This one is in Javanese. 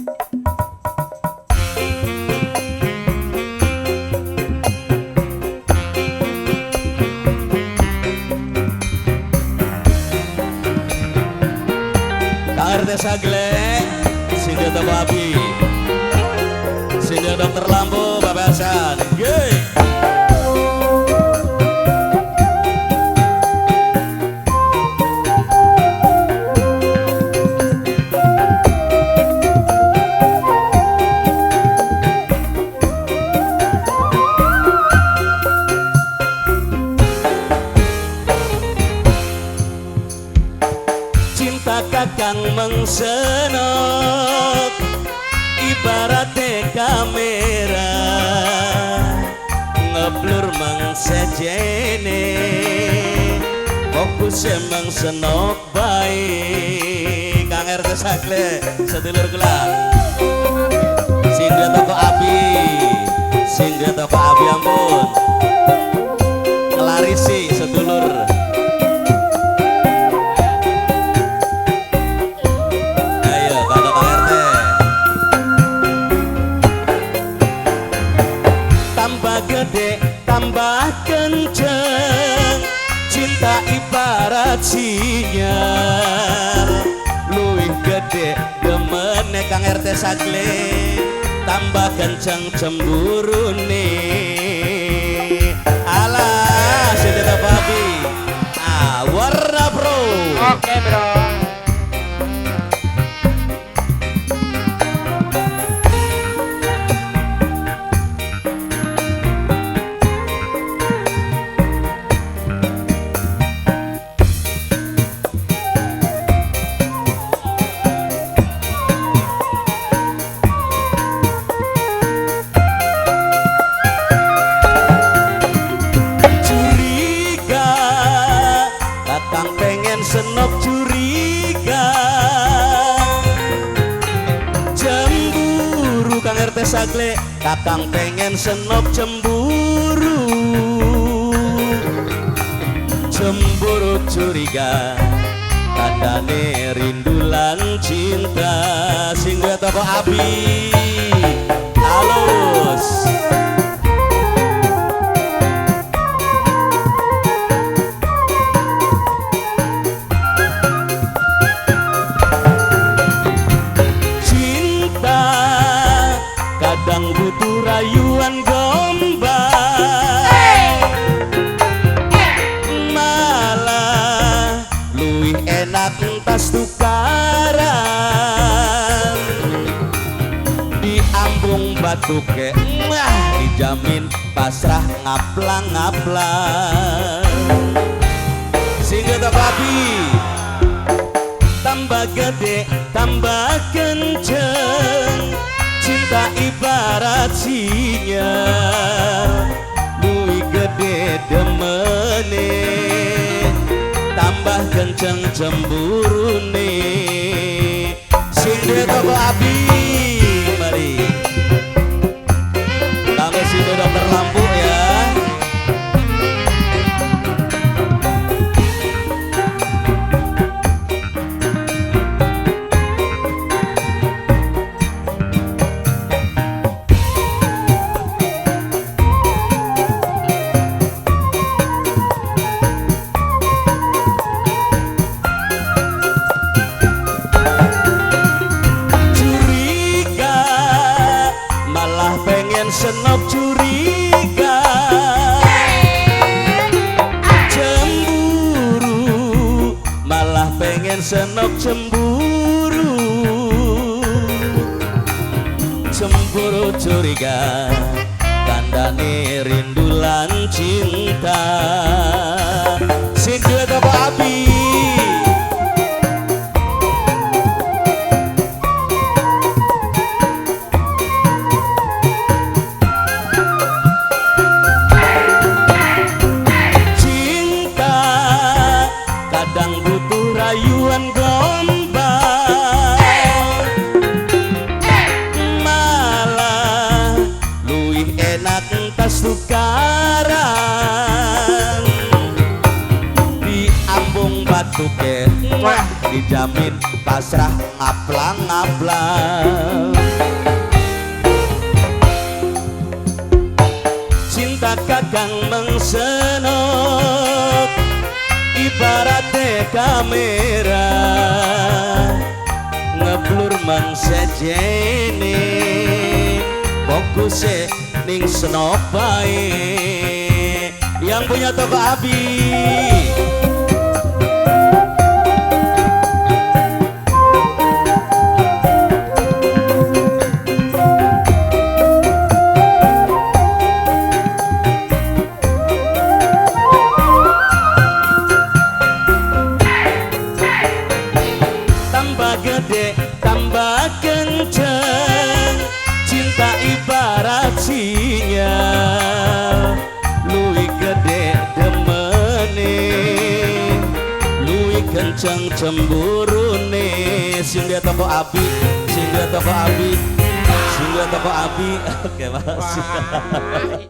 Kang RT Sagle, Sindio Toko Abi, Sindio Dokter Lampu, Bapak Hasan. Yeay. Cinta kakang mengsenok ibarate kamera ngeblur mengsejene fokus mengsenok baik. Kang RT Sagle sedulur kula, Sindio Toko Abi, Sindio Toko Abi ampun ngelarisi sedulur. Ayo kakak Kang RT. Tambah gede tambah kenceng cinta ibarat sinyal luwih gede demene Kang RT Sagle tambah kenceng cemburune. Alah Sindio Toko Abi, ah warna bro. Oke bro. Curiga kakang pengen senok curiga cemburu Kang RT Sagle kakang pengen senok cemburu cemburu curiga tandane rindu lan cinta. Sing duwe toko Abi halus. Cinta kadang butuh rayuan gombal malah luwih enak entas tukaran diambung batuke wah dijamin pasrah ngaplang-ngaplang. Sindio Toko Abi tambah gede tambah kenceng cinta ibarat sinyal luwih gede demene tambah kenceng cemburune. Sindio Toko Abi mari tambah Sindio Dokter Lampu ya. Curiga malah pengen senok curiga cemburu malah pengen senok cemburu cemburu curiga tandane rindu lan cinta. Sindio Toko Abi. Cinta kadang butuh rayuan gombal malah luwih enak entas tukaran diambung batuke wah. Dijamin pasrah ngaplang-ngaplang. Cinta kakang mengsenok ibarate kamera, ngeblur mengsejene, fokuse ning senok bae. Yang punya toko Abi. Tambah gede tambah kenceng, cinta ibarat sinyal, luwih gede demene, luwih kenceng cemburune. Sing dia toko Abi, sing dia toko Abi, sing dia toko Abi. Oke, makasih. Wah.